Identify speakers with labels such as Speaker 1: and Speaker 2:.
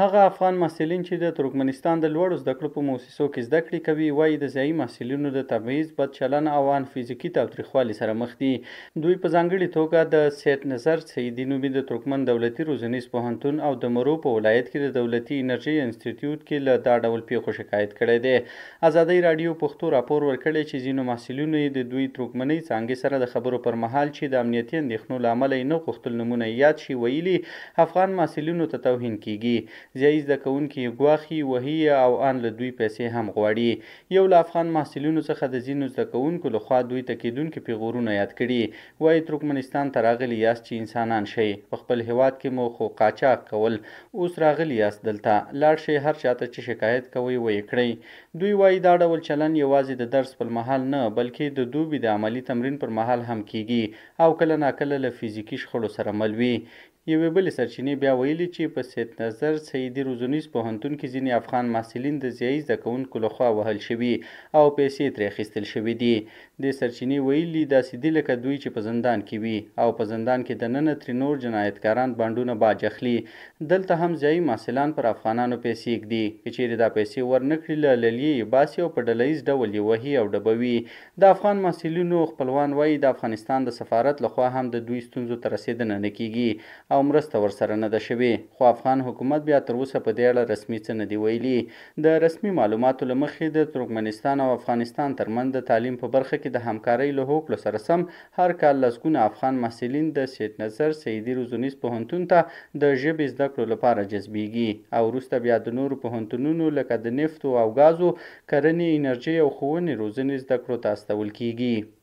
Speaker 1: هغه افغان محصلین چې د ترکمنستان د لوړو زده کړو په موسسو کې زده کړې کوي، وايي د ځايي محصلینو د تبعیض، بد چلن او ان فزیکي تاوتریخوالي سره مخ دي. دوی په ځانګړي توګه د سید نظر سیدي نومي د ترکمن دولتي روزنیز پوهنتون او د مرو په ولایت کې د دولتي انرژۍ انستیتیوت کې له دا ډول پېښو شکایت کړی دی. ازادۍ راډیو پښتو راپور ورکړی چې ځینو محصلینو یې د دوی ترکمنۍ څانګې سره د خبرو پر مهال چې د امنیتي اندېښنو له امله یې نه غوښتل نومونه یې یاد شي، ویلي، افغان محصلینو ته توهین کېږي. ځايي زده کوونکي یې ګواښي، وهي یې او ان له دوی پیسې هم غواړي. یو له افغان محصلینو څخه د ځینو زده کوونکو له خوا دوی ته کېدونکي پېغورونه یاد کړي، وايي ترکمنستان ته راغلي یاست چې انسانان شئ، په خپل هېواد کې مو خو قاچاق کول، اوس راغلي یاست دلته، لاړ شئ هر چا ته چې شکایت کوئ ویې کړئ. دوی وايي دا ډول چلن یوازې د درس پر مهال نه، بلکې د دوبي د عملي تمرین پر مهال هم کېږي او کله ناکله له فزیکي شخړو سره مل وي. یوې بلې سرچینې بیا ویلي چې په سید نظر سیدي روزنیز پوهنتون کې ځینې افغان محصلین د ځايي زده کوونکو له خوا وهل شوي او پیسې ترې اخیستل شوې دي. دې سرچینې ویلي، داسې دي لکه دوی چې په زندان کې وي او په زندان کې دننه ترې نور جنایتکاران بانډونه باج اخلي. دلته هم ځايي محصلان پر افغانانو پیسې ږدي، که چېرې دا پیسې ور نه کړي له لیلیې یې باسي او په ډله ییز ډول یې وهي او ډبوي. د افغان محصلینو خپلوان وايي، د افغانستان د سفارت له خوا هم د دوی ستونزو ته رسېدنه نه کېږي او مرسته ورسره نه ده شوې، خو افغان حکومت بیا تر اوسه په دې اړه رسمي څه نه دي ویلي. د رسمي معلوماتو له مخې، د ترکمنستان او افغانستان ترمنځ د تعلیم په برخه کې د همکارۍ له هوکړو سره سم، هر کال لسګونه افغان محصلین د سید نظر سیدي روزنیز پوهنتون ته د ژبې زده کړو لپاره جذبېږي او وروسته بیا د نورو پوهنتونونو لکه د نفتو او ګازو، کرنې، انرژۍ او ښوونې روزنې زده کړو ته استول کېږي.